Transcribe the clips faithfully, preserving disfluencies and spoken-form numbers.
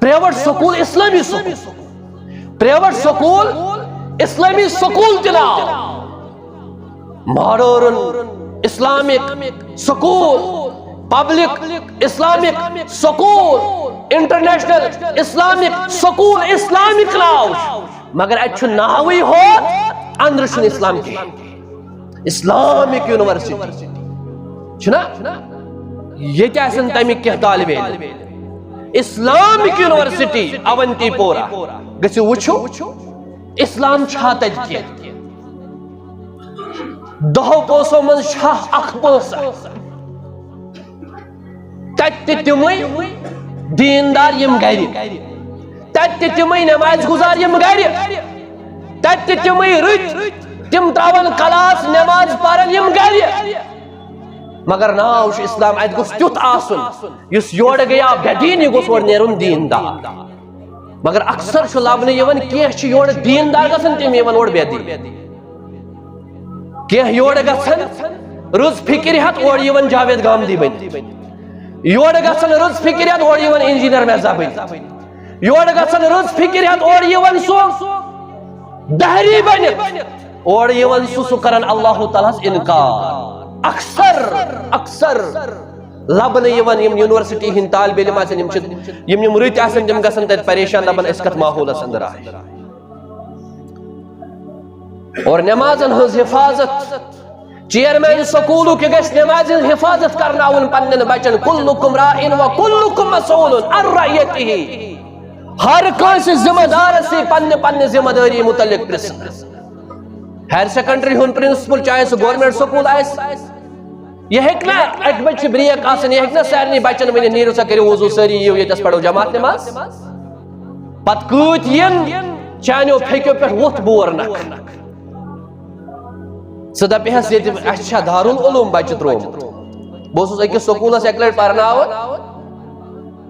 Private school اسلامی school, private school اسلامی school تہِ ناو، modern Islamic school, public Islamic school, international Islamic school, Islamic ناو چھُ، مگر اتہِ چھُ ناوٕے ہوت، اندرٕ چھُنہٕ اسلام کینٛہہ۔ اسلامک یونیورسٹی چھُنہ، ییٚتہِ آسن تَمِکۍ کینٛہہ طالب علم۔ اسلامک یونیورسٹی اونتی پورہ، گٔژھِو وٕچھِو، اسلام چھا تَتہِ کینٛہہ؟ دَہو پونٛسو منٛز چھا اکھ پونٛسہٕ؟ تَتہِ تہِ تِمٕے دیٖندار یِم گرِ، تَتہِ تہِ تِمٕے نماز گُزار یِم گرِ، تَتہِ تہِ تِمٕے رٕتۍ، تِم تراون کلاس نماز پرن یِم گرِ۔ مگر ناو چھُ اسلام، اتہِ گوٚژھ تیُتھ آسُن، یُس یورٕ گٔیا بے دین، یہِ گوٚژھ اورٕ نیرُن دیندار۔ مگر اکثر چھُ لبنہٕ یِوان، کینٛہہ چھِ یورٕ دیندار گژھان، تِم یِوان اورٕ بے دین۔ کینٛہہ یورٕ گژھان رٕژ فکرِ ہٮ۪تھ، اورٕ یِوان جاوید گامدی بٔنِتھ۔ یورٕ گژھان رٕژ فکرِ ہٮ۪تھ، اورٕ یِوان انجینئر مرزا بٔنِتھ۔ یورٕ گژھان رٕژ فکرِ ہٮ۪تھ، اورٕ یِوان سُہ دہری بٔنِتھ، اورٕ یِوان سُہ، سُہ کران اللہ تعالیٰ ہس انکار۔ اکثر، اکثر لبنہٕ یِوان یِم یونیورسٹی ہٕنٛدۍ طالب علم آسن، یِم چھِ، یِم یِم رٕتۍ آسن، تِم گژھن تتہِ پریشان، دپان أسۍ کتھ ماحولس اندر آے۔ اور نمازن ہٕنٛز حفاظت، چیئرمین سکولُک یہِ گژھِ نمازِ ہٕنٛز حفاظت کرناوُن پننٮ۪ن بچن، کلکم راعٍ و کلکم مسئول عن رعیتہ۔ ہر کٲنٛسہِ ذمہ دارس یی پننہِ پننہِ ذمہ دٲری متعلق پرژھنہٕ۔ ہایر سیکنڈری ہُنٛد پرنسپل، چاہے سُہ گورنمنٹ سکول آسہِ، یہِ ہیٚکہِ نہ اکہِ بجہِ چھِ بریک آسان، یہِ ہیٚکہِ نہ سارنٕے بچن ؤنِتھ، نیٖرِو سا، کٔرِو وضو سٲری، یِیِو ییٚتٮ۪س پرو جماعت نماز۔ پتہٕ کۭتۍ یِن، چانیو پھیٚکیو پٮ۪ٹھ ووٚتھ بور نکھٕ۔ ژٕ دپہِ ہس، ییٚتہِ اَسہِ چھا دارالعلوم بچہِ ترٛوومُت؟ بہٕ اوسُس أکِس سکوٗلس اکہِ لٹہِ پرناوان،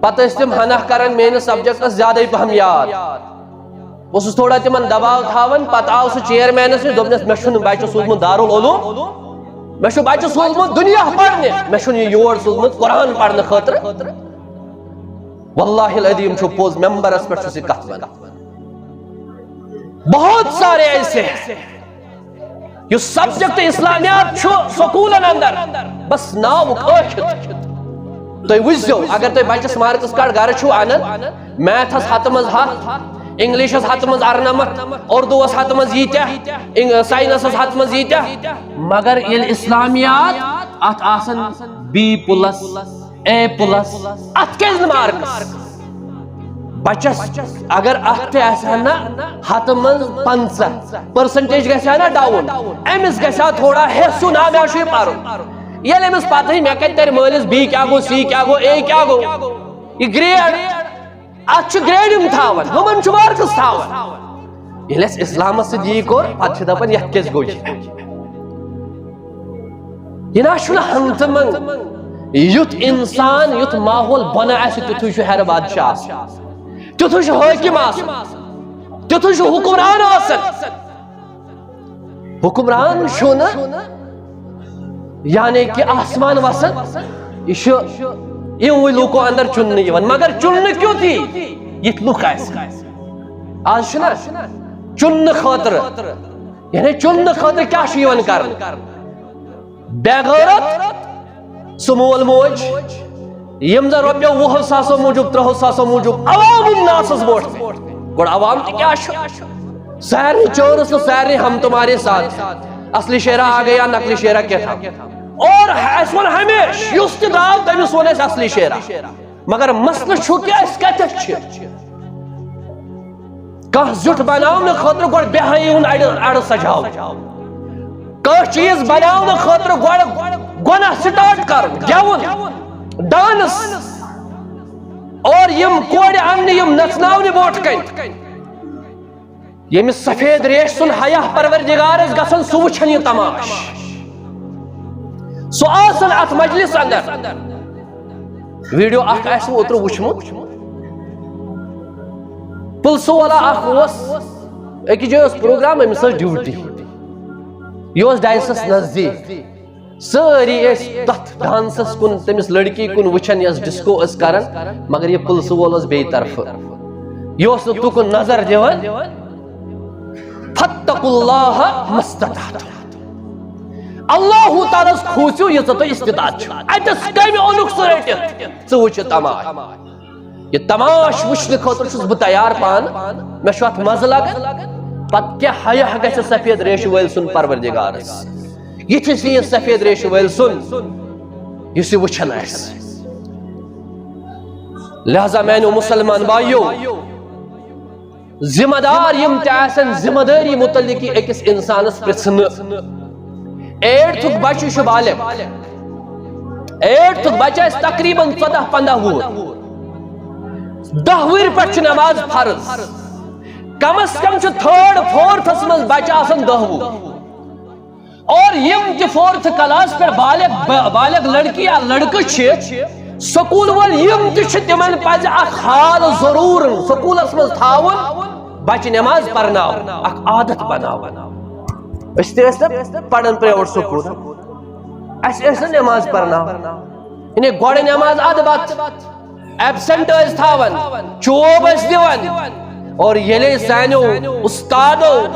پتہٕ ٲسۍ تِم ہنا کران میٲنِس سبجیکٹس زیادے پہم یاد۔ بہٕ اوسُس تھوڑا تِمن دباو تھاوان، پتہٕ آو سُہ چیئرمینس نِش، دوٚپنس، مےٚ چھُنہٕ بچہِ سوٗزمُت دارالعلوم، مےٚ چھُ بچہِ سوٗزمُت دُنیا پرنہِ، مےٚ چھُنہٕ یہِ یور سوٗزمُت قرآن پرنہٕ خٲطرٕ۔ واللہ العظیم چھُ پوٚز، ممبرس پٮ۪ٹھ چھُس یہِ کتھ ونان۔ بہت سارے ایسے ہیں۔ یُس سبجیکٹ اسلامیات چھُ سکوٗلن اندر، بس ناوُک ٲکھِتھ۔ تُہۍ وٕچھزیو، اگر تُہۍ بچس مارکس کارڈ گرٕ چھُو انان، میتھس ہتہٕ منٛز ہتھ، انگلشس ہتہٕ منٛز ارنمتھ، اردوس ہتہٕ منٛز ییٖتیاہ، انگ-، ساینسس ہتہٕ منٛز ییٖتیاہ، مگر ییٚلہِ اسلامیات، اتھ آسان بی پلس، اے پلس، اتھ کیازِ نہٕ مارکس؟ بچس اگر اتھ تہِ آسہِ ہا نہ ہتہٕ منٛز پنٛژاہ پٔرسنٹیج گژھِ ہا نہ ڈاوُن، أمِس گژھِ ہا تھوڑا ہیس ہیوٗ، نہ مےٚ چھُ یہِ پرُن۔ ییٚلہِ أمِس پتہٕے مےٚ کتہِ ترِ مٲلِس بی کیٛاہ گوٚو، سی کیٛاہ گوٚو، اے کیٛاہ گوٚو، یہِ گریڈ، اتھ چھُ گریڈنگ تھاوان، ہُمن چھُ مارکس تھاوان۔ ییٚلہِ اَسہِ اسلامس سۭتۍ یی کوٚر، پتہٕ چھِ دپان، یتھ کیازِ گوٚو یہِ؟ یہِ نہ چھُنہٕ ہنٛگتہٕ منٛگ۔ یُتھ انسان، یُتھ ماحول بۄنہٕ آسہِ، تیُتھُے چھُ ہیرٕ بادشاہ آسان، تیُتھُے چھُ حٲکِم آسان، تیُتھُے چھُ حُکمران آسان۔ حُکمران چھُنہٕ یعنی کہِ آسمان وسان، یہِ چھُ یِموٕے لوٗکو اندر چُننہٕ یِوان، مگر چُننہٕ کیُتھ یی؟ یِتھۍ لُکھ آسن۔ آز چھُنہ چُننہٕ خٲطرٕ، یعنی چُننہٕ خٲطرٕ کیٛاہ چھُ یِوان کرنہٕ؟ بے غیرت، سُہ مول موج، یِم زن رۄپیو وُہو ساسو موٗجوٗب، ترٛہو ساسو موٗجوٗب عوام الناسس ووٹ۔ گۄڈٕ عوام تہِ کیٛاہ چھُ؟ سارنٕے چٲنس تہٕ سارنٕے ہم تمہارے ساتھ۔ اصلی شعرا آ گیا، نقلی شعرا کیٛاہ تھا؟ اور اَسہِ ووٚن ہمیشہِ، یُس تہِ درٛاو، تٔمِس ووٚن اَسہِ اصلی شعرا۔ مگر مسلہٕ چھُ کہِ أسۍ کتٮ۪تھ چھِ؟ کانٛہہ زیُٹھ بناونہٕ خٲطرٕ گۄڈٕ بے حیٲیی ہُنٛد اَڑٕ، اَڑٕ سجاوُن۔ کانٛہہ چیٖز بناونہٕ خٲطرٕ گۄڈٕ گۄناہ سٹارٹ کرُن، گٮ۪وُن، ڈانس، اور یِم کورِ اننہِ، یِم نژناونہِ برونٛٹھ کنہِ۔ ییٚمِس سفید ریش سُنٛد حیا پروردگارس گژھن، سُہ وٕچھن یہِ تماش۔ سُہ آسن اتھ مجلس اندر۔ ویڈیو اکھ آسہِ اوترٕ وٕچھمُت۔ پُلسہٕ وولا اکھ اوس، أکِس جایہِ اوس پروگرام، أمِس ٲس ڈیوٹی۔ یہِ اوس ڈایسس نزدیٖک۔ سٲری ٲسۍ تتھ ڈانسس کُن، تٔمِس لڑکی کُن وٕچھان، یۄس ڈسکو ٲس کران، مگر یہِ پُلسہٕ وول اوس بیٚیہِ طرفہٕ۔ یہِ اوس نہٕ تُکُن نظر دِوان۔ فاتقوا اللہ ما استطعتم۔ اللہ تعالیٰ ہس کھوژِو، ییٖژاہ تۄہہِ استطاعت چھِ۔ اتس کمہِ اوٚنُکھ سُہ رٔٹِتھ؟ ژٕ وٕچھ یہِ تماش۔ یہِ تماش وٕچھنہٕ خٲطرٕ چھُس بہٕ تیار پانہٕ۔ مےٚ چھُ اتھ مزٕ لگان۔ پتہٕ کیٛاہ حیا گژھِ سفید ریشہِ وٲلۍ سُنٛد پروردگارس؟ یہِ چھِ سُہ، یہِ سفید ریشہِ وٲلۍ سُنٛد، یُس یہِ وٕچھان آسہِ۔ لہذا میانیو مسلمان بایو، ذمہ دار یِم تہِ آسن، ذمہ دٲری متعلق یی أکِس انسانس پرژھنہٕ۔ ایٹتھُک بچہِ چھُ بالغ، ایٹتھُک بچہِ آسہِ تقریباً ژۄداہ پنٛداہ وُہُر۔ دَہ وُہٕرۍ پٮ۪ٹھ چھِ نماز فرض۔ کم از کم چھُ تھٲرڈ فورتھس منٛز بچہِ آسان دَہ وُہ۔ اور یِم تہِ فورتھ کلاس پٮ۪ٹھ بالغ، بالغ لڑکی یا لڑکہٕ چھِ، سکوٗل وٲلۍ یِم تہِ چھِ، تِمن پزِ اکھ حال ضروٗر سکوٗلس منٛز تھاوُن، بچہِ نماز پرناوُن، اکھ عادت بناوُن۔ أسۍ تہِ ٲسۍ نہٕ پران پرٛایویٹ سکوٗل، اَسہِ ٲسۍ نہٕ نماز پرناوان۔ یعنی گۄڈٕ نماز ادٕ بتہٕ، ایبسنٹ ٲسۍ تھاوان، چوب ٲسۍ دِوان۔ اور ییٚلے سانیو استادو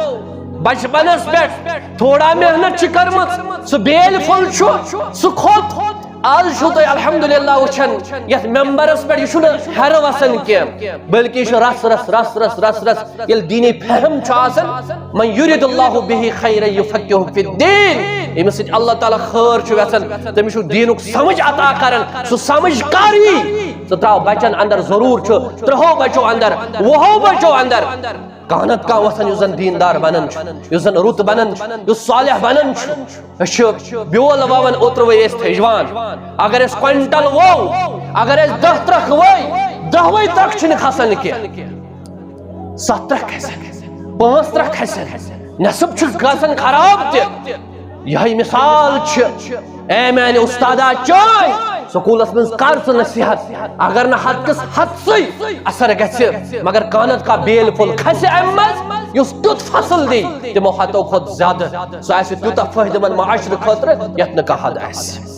بچپنس پٮ۪ٹھ تھوڑا محنت چھِ کٔرمٕژ، سُہ بیل پھوٚل چھُ، سُہ کھوٚت۔ آز چھُو تُہۍ الحمدللہ وٕچھان یتھ ممبرس پٮ۪ٹھ، یہِ چھُنہٕ ہیرٕ وسان کینٛہہ، بلکہِ یہِ چھُ رس رس، رس رس، رس رس۔ ییٚلہِ دینی فہم چھُ آسان، من یرید اللہ بہ خیرا یفقہہ فی الدین، ییٚمِس سۭتۍ اللہ تعالیٰ خٲر چھُ یژھان، تٔمِس چھُ دیٖنُک سمجھ عطا کران۔ سُہ سمجھ کر یی؟ ژٕ ترٛاو بچن اندر، ضروٗر چھُ ترٛہو بچو اندر، وُہو بچو اندر کانٛہہ نتہٕ کانٛہہ وۄتھان، یُس زن دیٖندار بنان چھُ، یُس زن رُت بنان چھُ، یُس صالح بنان چھُ۔ أسۍ چھِ بیول ووان، اوترٕ ؤے ٲسۍ تھٔج وان۔ اگر أسۍ کوینٹل وو، اگر أسۍ دَہ ترکھ ؤے، دَہوَے ترکھ چھِنہٕ کھسان کینٛہہ۔ ستھ ترکھ کھسن، پانٛژھ ترکھ کھسن، نصف چھُ گژھان خراب تہِ۔ یِہوٚے مثال چھِ۔ اے میانہِ استادا چٲنۍ، سکوٗلس منٛز کر ژٕ نصیحت، اگر نہٕ ہتہٕ کِس ہتسٕے اثر گژھِ، مگر کانٛہہ نتہٕ کانٛہہ بیل پھوٚل کھسہِ امہِ منٛز، یُس تیُتھ فصل دی، تِمو ہتو کھۄتہٕ زیادٕ۔ سُہ آسہِ تیوٗتاہ فٲیدٕ مند معاشرٕ خٲطرٕ، یتھ نہٕ کانٛہہ حد آسہِ۔